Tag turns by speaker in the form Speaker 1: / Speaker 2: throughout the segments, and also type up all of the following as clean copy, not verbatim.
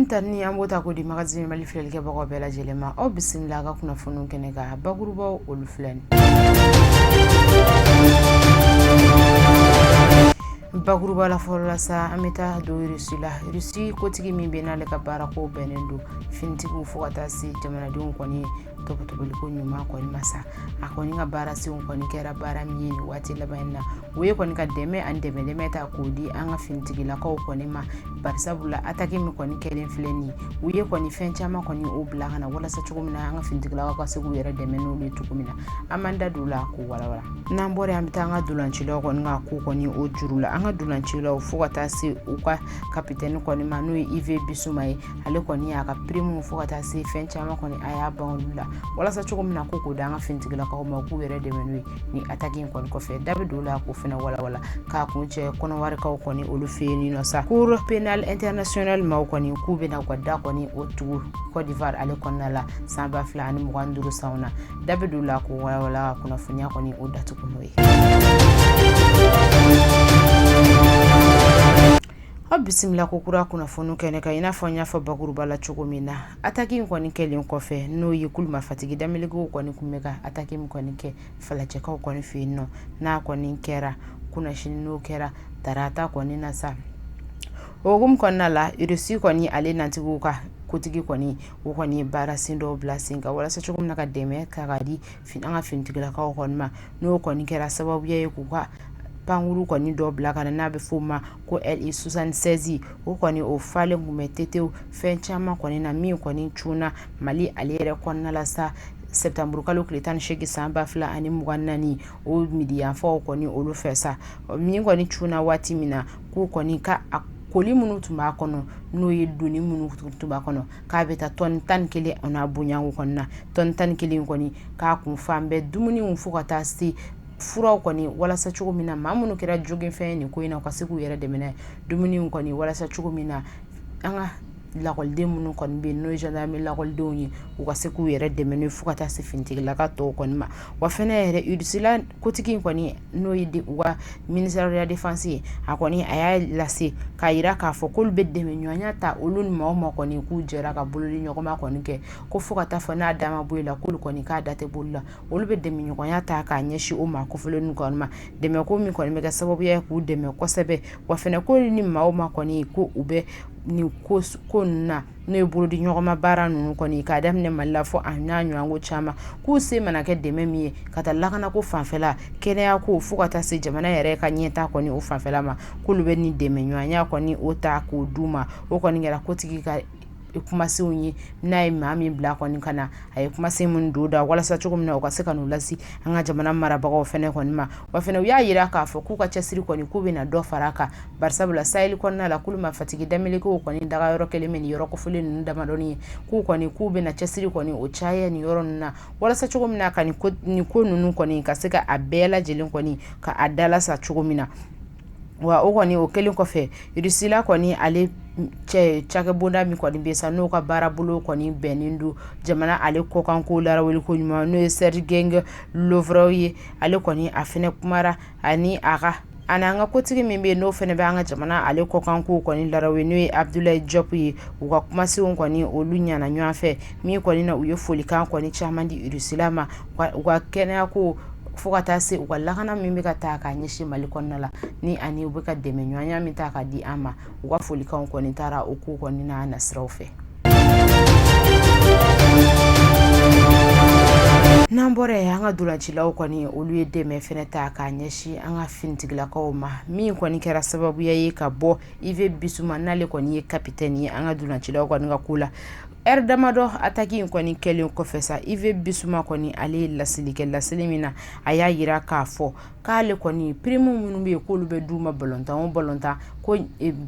Speaker 1: Foli ta ni an b'o ta k'o di Magazine Mali filɛlikɛbagaw bɛɛ lajɛlen ma. Aw bisimila a ka kunnafoniw kɛnɛ kan, bakurubaw olu filɛ nin. Bakuruba la fɔlɔ la sa, an bɛ taa don Russie la. Russie kotigi min bɛ n'ale ka baarako bɛnnen don finitigiw fo ka taa se jamanadenw kɔni tɔpɔtɔliko ɲuman kɔni ma sa, a kɔni ka baara senw kɔni kɛra baara min ye nin waati laban in na, o ye kɔni ka dɛmɛ ani dɛmɛ ta k'o di an ka finitigilakaw kɔni ma. Barisabula attaque min kɔni kɛlen filɛ nin ye, u ye kɔni fɛn caman kɔni o bila ka na walasa cogo min na an ka finitigilakaw ka se k'u yɛrɛ dɛmɛ n'olu ye cogo min na. An b'an da don o la k'o walawala. N'an bɔra an bɛ taa an ka dolancilaw kɔni ka ko kɔni o juru la. An ka dolancilaw fo ka taa se u ka kapitɛni kɔni ma, n'o ye Yves Bissouma ye, ale kɔni y'a ka prime fo ka taa se fɛn caman kɔni a y'a ban olu la walasa cogo min na ko k'o da an ka finitigilakaw ma, k'u yɛrɛ dɛmɛ n'o ye ni attaque in kɔni kɔfɛ. Da bɛ don la k'o fana walawala k'a kuncɛ kɔnɔwarikaw kɔni olu fɛ yen nɔ sa. Cour pénale internationale maaw kɔni k'u bɛna u ka da kɔni o tugu Côte d'Ivoire ale kɔnɔna la san 2025 sanw na. Da bɛ don la k'o walawala ka kunnafoniya kɔni o datugu n'o ye. Aw bisimila ko kura kunnafoni kɛnɛ kan. I n'a fɔ n y'a fɔ bakuruba la cogo min na, attaque in kɔni kɛlen kɔfɛ, n'o ye kulu marifatigi damelekew kɔni tun bɛ ka attaque min kɔni kɛ falajɛkaw kɔni fɛ yen nɔ, n'a kɔni kɛra kunnasini, n'o kɛra tarata kɔni na sa, o hukumu kɔnɔna la, Russie kɔni ale nantigiw ka kotigi kɔni, o kɔni ye baara sen dɔw bila sen kan walasa cogo min na ka dɛmɛ ka ka di an ka finitigilakaw kɔni ma, n'o kɔni kɛra sababuya ye k'u ka pankuru kɔni dɔ bila ka na, n'a bɛ f'o ma ko LI-76. O kɔni o falen tun bɛ tetew fɛn caman kɔni na, min kɔni cunna Mali ale yɛrɛ kɔnɔna la sa septembre kalo tile 18 san 2024, o midiyanfanw kɔni olu fɛ sa. Min kɔni cunna waati min na, k'u kɔni ka a colis minnu tun b'a kɔnɔ, n'o ye doni minnu tun b'a kɔnɔ, k'a bɛ taa tɔni 11 o n'a bonyanko kɔni na, tɔni 11 kɔni k'a kun fan bɛɛ dumuniw fo ka taa se furaw kɔni, walasa cogo min na maa minnu kɛra joginfɛn ye nin ko in na, u ka se k'u yɛrɛ dɛmɛ n'a ye dumuni kɔni, walasa cogo min na an ka lakɔliden minnu kɔni bɛ yen, n'o ye gendarmerie lakɔlidenw ye, u ka se k'u yɛrɛ dɛmɛ n'o ye fo ka taa se finitigilaka tɔw kɔni ma. Wa fɛnɛ yɛrɛ, Russie la kotigi in kɔni, n'o ye u ka ministère de la défense ye, a kɔni a y'a lase k'a jira k'a fɔ k'olu bɛ dɛmɛ ɲɔgɔnya ta olu ni maa o maa kɔni k'u jɛra ka bolodi ɲɔgɔnma kɔni kɛ, ko fo ka taa fɔ n'a da ma bɔ i la, k'olu kɔni k'a da tɛ bolo la, olu bɛ dɛmɛ ɲɔgɔnya ta k'a ɲɛsin o maa kofɔlen kɔni ma, dɛmɛ ko min kɔni bɛ kɛ sababu ye k'u dɛmɛ kosɛbɛ. Wa fɛnɛ ko ni maa o maa kɔni ko u bɛ nin ko ninnu na, n'o ye bolodi ɲɔgɔnma baara ninnu kɔni k'a daminɛ Mali la fo a n'a ɲɔgɔnko caman, k'u se mana kɛ dɛmɛ min ye ka taa lakanako fanfɛla, kɛnɛya ko, fo ka taa se jamana yɛrɛ ka ɲɛtaa kɔni o fanfɛla ma, k'olu bɛ nin dɛmɛ ɲɔgɔnya kɔni o ta k'o d'u ma. O kɔni kɛra kotigi ka kumasenw ye, n'a ye maa min bila kɔni ka na, a ye kumasen minnu don da walasa cogo min na u ka se ka n'u lase an ka jamana marabagaw fɛnɛ kɔni ma. Wa fɛnɛ u y'a jira k'a fɔ k'u ka cɛsiri kɔni k'u bɛna dɔ fara a kan, barisabula Sahel kɔnɔna la, kulu marifatigi damelekew kɔni daga yɔrɔ kelen bɛ nin yɔrɔ kofɔlen ninnu damadɔni ye, k'u kɔni k'u bɛna cɛsiri kɔni o caya nin yɔrɔ ninnu na walasa cogo min na ka nin ko ninnu kɔni ka se ka a bɛɛ lajɛlen kɔni ka a dalasa cogo min na. Wa o kɔni o kɛlen kɔfɛ, Russie la kɔni ale cɛ cakɛbonda min kɔni bɛ sa, n'o ka baarabolo kɔni bɛnnen don jamana ale kɔkanko laraweli ko ɲuman, n'o ye Sergueï Lavrov ye, ale kɔni a fɛnɛ kumara ani a ka ani an ka kotigi min bɛ yen, n'o fɛnɛ bɛ an ka jamana ale kɔkanko kɔni laraweli, n'o ye Abdoulaye Diop ye. U ka kumasenw kɔni olu ɲana ɲɔgɔn fɛ, min kɔni na u ye folikan kɔni caman di Russie la ma, u ka kɛnɛya ko fo ka taa se u ka lakana min bɛ ka taa k'a ɲɛsin Mali kɔnɔna la, ni ani u bɛ ka dɛmɛ ɲɔgɔnya min ta ka di an ma. U ka folikanw kɔni taara o ko kɔni n'a nasiraw fɛ. N'an bɔra yen, an ka dolancilaw kɔni olu ye dɛmɛ fɛnɛ ta k'a ɲɛsin an ka finitigilakaw ma, min kɔni kɛra sababuya ye ka bɔ Yves Bissouma, n'ale kɔni ye capitaine ye an ka dolancilaw kɔni ka ko la. Heure damadɔ attaque in kɔni kɛlen kɔfɛ sa, Yves Bissouma kɔni ale ye laseli kɛ. Laseli min na, a y'a jira k'a fɔ k'ale kɔni prime minnu bɛ yen, k'olu bɛ d'u ma balontan o balontan, ko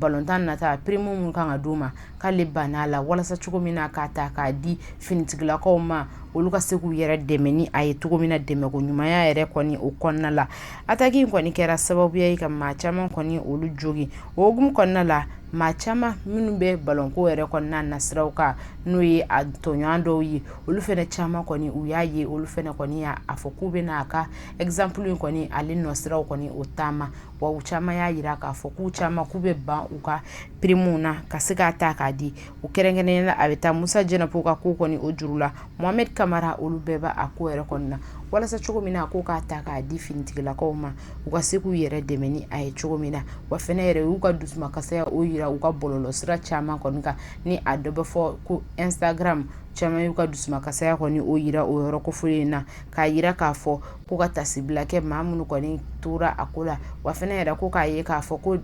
Speaker 1: balontan nata prime minnu kan ka d'u ma, k'ale banna a la walasa cogo min na k'a ta k'a di finitigilakaw ma, olu ka se k'u yɛrɛ dɛmɛ ni a ye cogo min na, dɛmɛko ɲumanya yɛrɛ kɔni o kɔnɔna la. Attaque in kɔni kɛra sababuya ye ka maa caman kɔni olu jogin. O hukumu kɔnɔna la, Maa caman minnu bɛ balonko yɛrɛ kɔnɔna nasiraw kan, n'o ye a tɔɲɔgɔn dɔw ye, olu fana caman kɔni u y'a ye, olu fana kɔni y'a fɔ k'u bɛna a ka exemple in kɔni ale nɔsiraw kɔni o taama. Wa u caman y'a jira k'a fɔ k'u caman k'u bɛ ban u ka primew na ka se k'a ta k'a di u kɛrɛnkɛrɛnnenya la. A bɛ taa Musa Jɛnɛpo ka ko kɔni o juru la, Mohamed Kamara, olu bɛɛ b'a a ko yɛrɛ kɔni na, walasa cogo min na a ko k'a ta k'a di finitigilakaw ma, u ka se k'u yɛrɛ dɛmɛ ni a ye cogo min na. Wa fɛnɛ yɛrɛ y'u ka dusumakasaya o jira u ka bɔlɔlɔsira caman kɔni kan, ni a dɔ bɛ fɔ ko Instagram. Caman y'u ka dusumakasaya kɔni o jira o yɔrɔ kofɔlen in na, k'a jira k'a fɔ ko ka tasibila kɛ maa minnu kɔni tora a ko la. Wa fɛnɛ yɛrɛ ko k'a ye k'a fɔ ko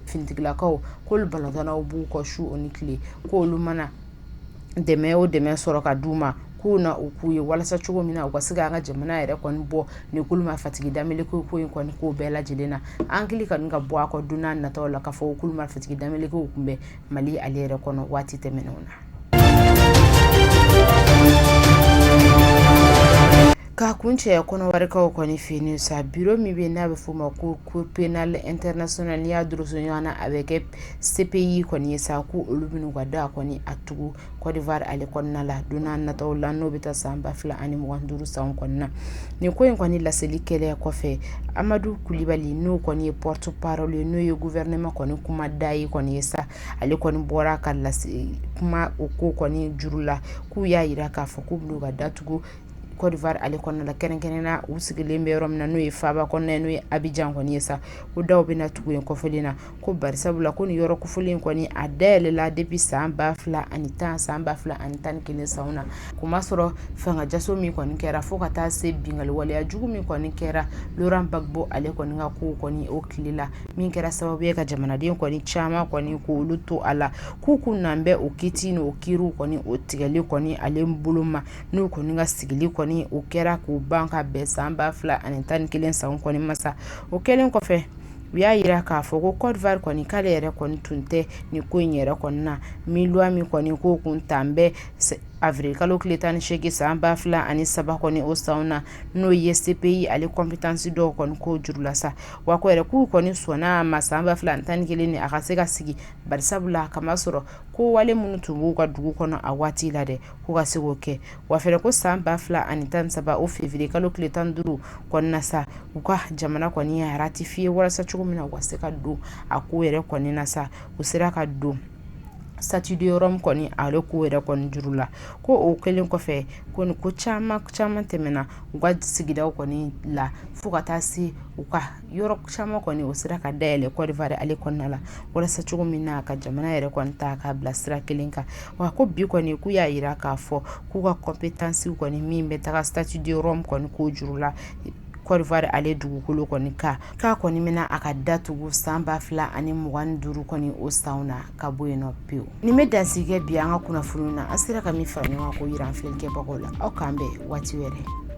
Speaker 1: finitigilakaw k'olu balontannaw b'u kɔ su o ni tile, k'olu mana dɛmɛ o dɛmɛ sɔrɔ ka d'u ma, k'u na u k'u ye walasa cogo min na u ka se k'an ka jamana yɛrɛ kɔni bɔ nin kulu marifatigi dameleke ko in kɔni ko bɛɛ lajɛlen na. An hakili kɔni ka bɔ a kɔ don n'a nataw la k'a fɔ ko kulu marifatigi damelekew tun bɛ Mali ale yɛrɛ kɔnɔ waati tɛmɛnenw na. Ka kuncɛ Kɔnɔwarikaw kɔni fɛ yen sa, biro min bɛ n'a bɛ f'o ma ko Cour pénale internationale, n'i y'a doroso ɲɔgɔn na a bɛ kɛ CPI kɔni ye sa, ko olu bɛn'u ka da kɔni a tugu Côte d'Ivoire ale kɔnɔna la don n'a nataw la, n'o bɛ taa san 2025 san kɔnɔna na. Nin ko in kɔni laseli kɛlen kɔfɛ, Amadu Kulibali, n'o kɔni ye porte-parole ye, n'o ye gouvernement kɔni kuma da ye kɔni ye sa, ale kɔni bɔra ka lase kuma o ko kɔni juru la, k'u y'a jira k'a fɔ k'u bɛn'u ka datugu Côte d'Ivoire ale kɔnɔna la, kɛrɛnkɛrɛnnenya la u sigilen bɛ yɔrɔ min na, n'o ye faaba kɔnɔna ye, n'o ye Abidjan kɔni ye sa, ko daw bɛna tugu yen kɔfɛlen na, ko barisabula ko nin yɔrɔ kofɔlen kɔni a dayɛlɛla depuis san 2010, san 2011 sanw na. K'o masɔrɔ fanga jaso min kɔni kɛra, fo ka taa se binkanni waleya jugu min kɔni kɛra Laurent Gbagbo ale kɔni ka ko kɔni o tile la, min kɛra sababu ye ka jamanaden kɔni caman kɔni k'olu to a la, k'u kun nan bɛ o kiti n'o kiiriw kɔni o tigɛli kɔni ale bolo ma, n'u kɔni ka sigili kɔni o kɛra k'u ban ka bɛn san 2011 san kɔni ma sa. O kɛlen kɔfɛ, u y'a jira k'a fɔ ko Côte d'Ivoire kɔni k'ale yɛrɛ kɔni tun tɛ nin ko in yɛrɛ kɔni na, min loi min kɔni ko kun tan bɛ avril kalo tile 18 san 2003 kɔni o san na, n'o ye CPI ale compétence dɔw kɔni ko juru la sa. Wa ko yɛrɛ k'u kɔni sɔnna a ma san 2011 ni a ka se ka sigi, barisabula k'a masɔrɔ ko wale minnu tun b'u ka dugu kɔnɔ a waati la dɛ, k'u ka se k'o kɛ. Wa fɛnɛ ko san 2013 o février kalo tile 15 kɔnɔna sa, u ka jamana kɔni y'a ratifier walasa cogo min na u ka se ka don a ko yɛrɛ kɔni na sa. U sera ka don statut de Rome kɔni ale ko yɛrɛ kɔni juru la. Ko o kɛlen kɔfɛ ko ni ko caman caman tɛmɛna u ka sigidaw kɔni la, fo ka taa se u ka yɔrɔ caman kɔni o sera ka dayɛlɛ Côte d'Ivoire ale kɔnɔna la, walasa cogo min na ka jamana yɛrɛ kɔni ta k'a bila sira kelen kan. Wa ko bi kɔni k'u y'a jira k'a fɔ k'u ka compétence kɔni min bɛ taga statut de Rome kɔni ko juru la Côte d'Ivoire ale dugukolo kɔni kan, k'a kɔni bɛna a ka datugu san 2025 kɔni o sanw na ka bɔ yen nɔ pewu. Nin bɛ dansigi kɛ bi an ka kunnafoni na. An sera ka min fara ɲɔgɔn kan k'o jira an filɛlikɛbagaw la. Aw k'an bɛn waati wɛrɛ.